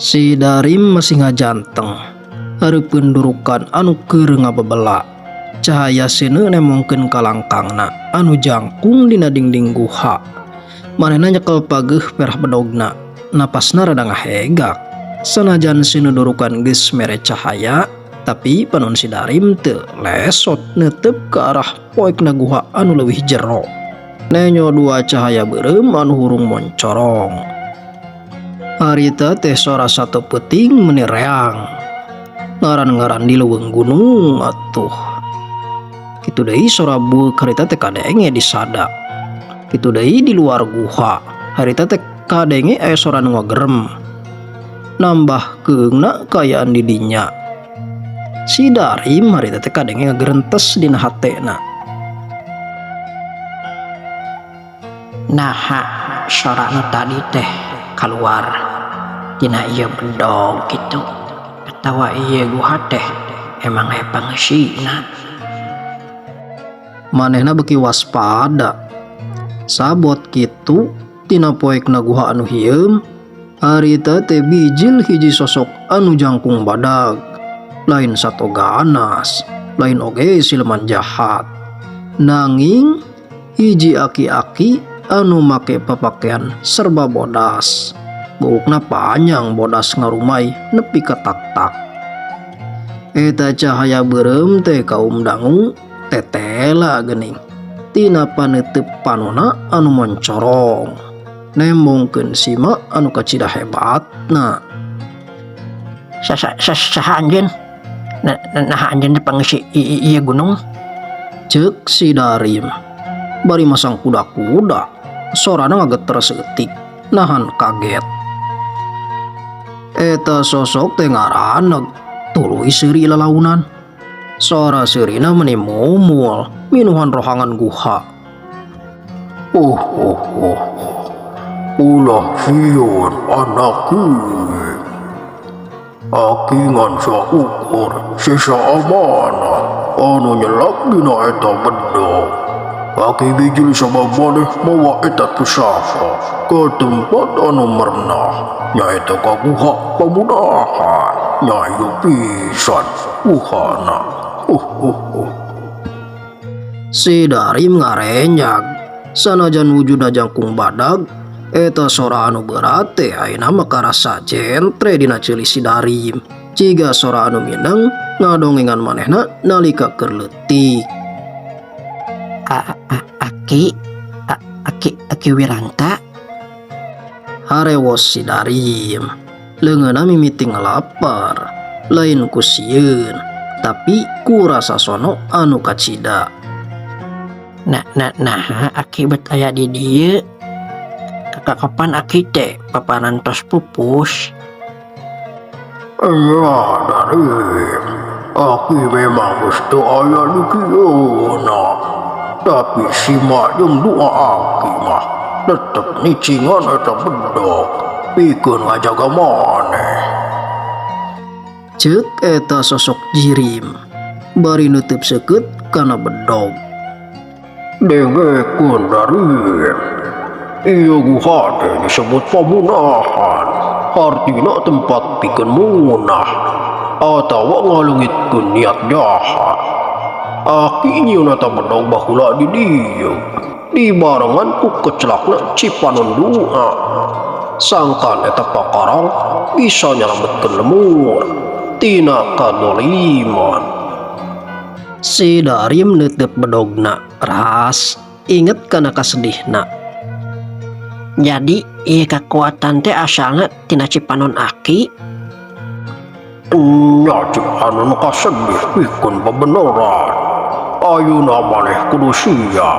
Si Darim masih ngajanteng hareupeun durukan anu keur ngabebela. Cahaya seuneu nemongkeun kalangkangna anu jangkung dina dingding guha. Manehna nyekel pageuh perah bedogna, napasna rada ngahegak. Sanajan seuneu durukan geus mere cahaya, tapi panon si Darim teu lesot neuteup ka arah poekna guha anu leuwih jero. Nenyo dua cahaya beureum anu hurung moncorong. Harita teh sora sato peuting meuni reang. Ngaran-ngaran di leuweung gunung atuh. Kitu deui sora bueuk harita teh kadenge di sada. Kitu deui di luar guha. Harita teh kadenge aya sora nu ngagerem. Nambah keungna kaayaan di dinya. Si Darim harita teh kadenge ngagerentes dina hatena. Naha sora nu tadi teh kaluar tina ieu bedog kitu atawa ieu guha teh emang aya pangeusina. Manehna beuki waspada. Sabot kitu tina poekna guha anu hieum, harita teh bijil hiji sosok anu jangkung badag. Lain sato ganas, lain oge siluman jahat. Nanging hiji aki-aki anu make papakaian serba bodas. Buukna panjang bodas ngarumai nepi ka tak-tak. Eta cahaya beureum teh kaum dangu tetela geuning. Tina paneuteub panona anu moncorong. Nembongkeun sima anu kacida hebatna. Saha anjeun? Naha anjeun teh pangeusi ieu gunung? Ceuk si Darim. Bari masang kuda-kuda, sorana ngageter seutik, nahan kaget. Eta sosok teh ngaraneg, tuluy seuri lalaunan. Sora seurina meuni mumul, minuhan rohangan guha. Oh, oh, oh, ulah sieun anaki. Aki ngan saukur sisa amanah anu nyelak dina eta bedog. Aki bijil sabab maneh mawa eta pusaka ke tempat anu merenah, nyaeta ka guha pamunahan. Nyayu pisan guhana. Si Darim ngarenyag, sanajan wujudna jangkung badag, eta sora anu berat teh ayeuna mah karasa jentre dina ceuli si Darim. Jiga sora anu mineng ngadongengan manehna nalika keur leutik. Aki, aki, aki Wiranta. Harewos si Darim. Leungeunna mimiti ngalapar, lain ku sieun, tapi ku rasa sono anu kacida. Nah, nah, nah, aki bet aya di dieu. Kapan aki teh paparantos pupus? Iya, Darim. Aki memang geus teu aya di kieuna. Tapi sima jeung doa aki mah tetep nicingan eta bedog pikeun ngajaga maneh. Ceuk eta sosok jirim bari neuteub seukeut kana bedog. Dengekeun Darim. Ieu guha teh disebut pamunahan. Artina tempat pikeun munah atawa ngaleungitkeun niat jahat. Aki nyieun eta bedog baheula di dieu. Dibarengan ku kecelakna Cipanon Dua. Sangkan eta pakarang bisa nyalametkeun lemur tina kadoliman. Si Darim neuteub bedogna ras inget kana kasedihna. Jadi ieu kakuatan teh asalna tina Cipanon aki? Nya Cipanon kasedih pikeun bebeneran. Ayeuna maneh kudu siap.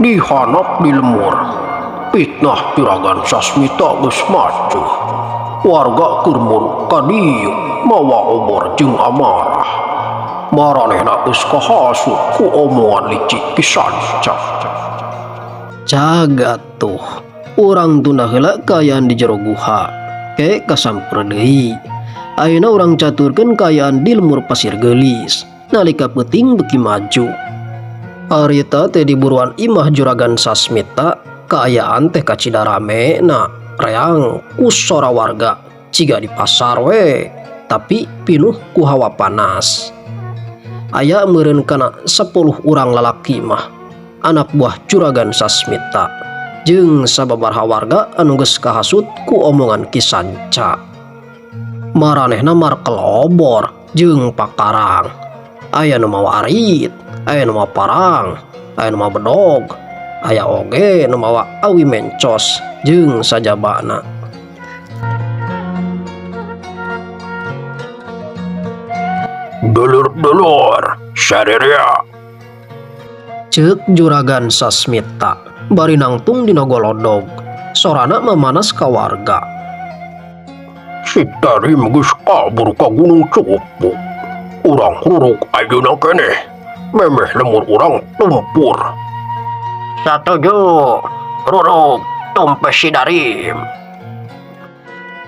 Dihanap di lemur. Fitnah Juragan Sasmita geus macuh. Warga keur muru ka dieu mawa obor jeung amarah. Maranehna geus kahasut ku omongan licik Ki Sanca. Cagat tuh, urang tunda heula kaayaan di jero guha. Ke kasampeur deui. Ayeuna urang caturkeun kaayaan di lemur Pasir Geulis. Nalika peuting beuki maju. Harita teh di buruan imah Juragan Sasmita, kaayaan teh kacida rame na reang ku sora warga. Ciga di pasar we, tapi pinuh ku hawa panas. Aya meureun kana 10 urang lalaki mah, anak buah Juragan Sasmita jeung sababaraha warga anu geus kahasut ku omongan Ki Sanca. Maranehna markel obor jeung pakarang. Aya nu mawa arit, aya nu mawa parang, aya nu mawa bedog, aya oge nu mawa awi mencos jeung sajabana. Dulur-dulur, sarerea. Ceuk Juragan Sasmita bari nangtung dina golodog. Sorana mamanas ka warga. Si Tarim geus kabur ka Gunung Cupu. Urang ruruk ayeuna keneh. Memeh lemur urang tumpur. Satuju, ruruk tumpes si Darim.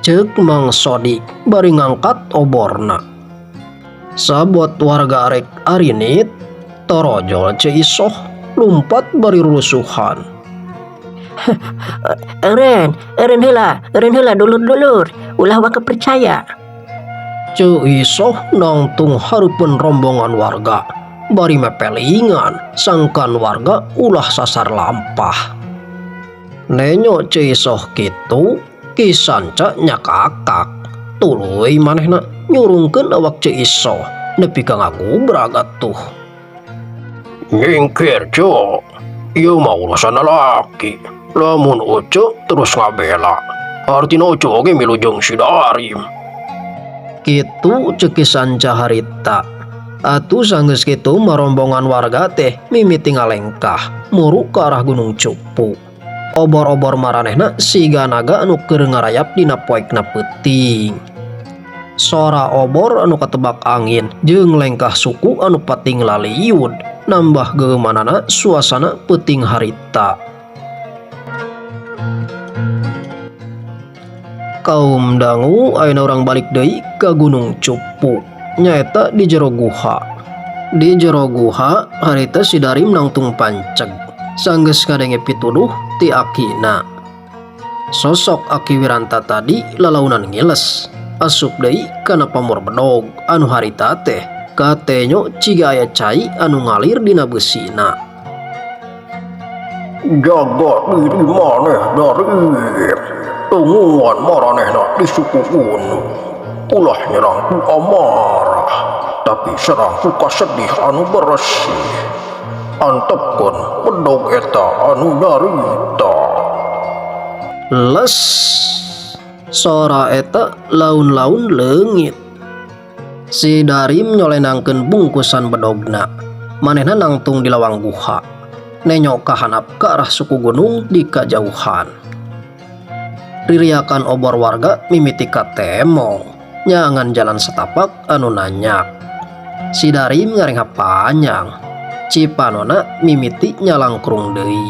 Ceuk Mang Sodik bari ngangkat oborna. Sabot warga arek arinit, torojol Ceu Isoh lumpat bari rusuhan. Eureun, eureun heula, eureun heula dulur-dulur, ulah waka percaya. Ceu Isoh nangtung hareupeun rombongan warga, bari mepelingan sangkan warga ulah sasar lampah. Nenyo Ceu Isoh kitu, Ki Sanca nyakakak, tuluy manehna nyurungkeun awak Ceu Isoh nepi ka ngagubrag atuh. Nyingkir Ceu, ieu mah urusan lalaki. Lamun Ucu terus ngabela, artina Ucu oge milu jeung si Darim. Kitu ceuk Ki Sanca harita. Atuh sanggeus kitu mah rombongan warga teh mimiti ngalengkah muru ka arah Gunung Cupu. Obor-obor maranehna siga naga anu keur ngarayap dina poekna peuting. Sora obor anu katebak angin jeung lengkah suku anu pating laliud nambah geumanana suasana peuting harita. Kaum dangu ayeuna urang balik deui ka Gunung Cupu, nyaeta di jero guha. Di jero guha harita si Darim nangtung panceg, sanggeus ngadenge pituduh ti akina. Sosok Aki Wiranta tadi lalaunan ngiles, asup deui kana pamor bedog anu harita teh katenyo ciga aya cai anu ngalir dina beusina. Jaga diri maneh Darim, tungguan maranehna di suku gunung. Ulah nyerang ku amarah, tapi serang ku kasedih anu beresih. Antepkeun bedog eta anu nyarita. Les, sora eta laun-laun leungit. Si Darim nyolenangkeun bungkusan bedogna. Manehna nangtung di lawang guha. Nenyok kahanap ke arah suku gunung di kajauhan. Ririakan obor warga mimiti katemong, nyangan jalan setapak anu nanyak. Si Darim ngarengha panjang, cipanona mimiti nyalangkrung deui.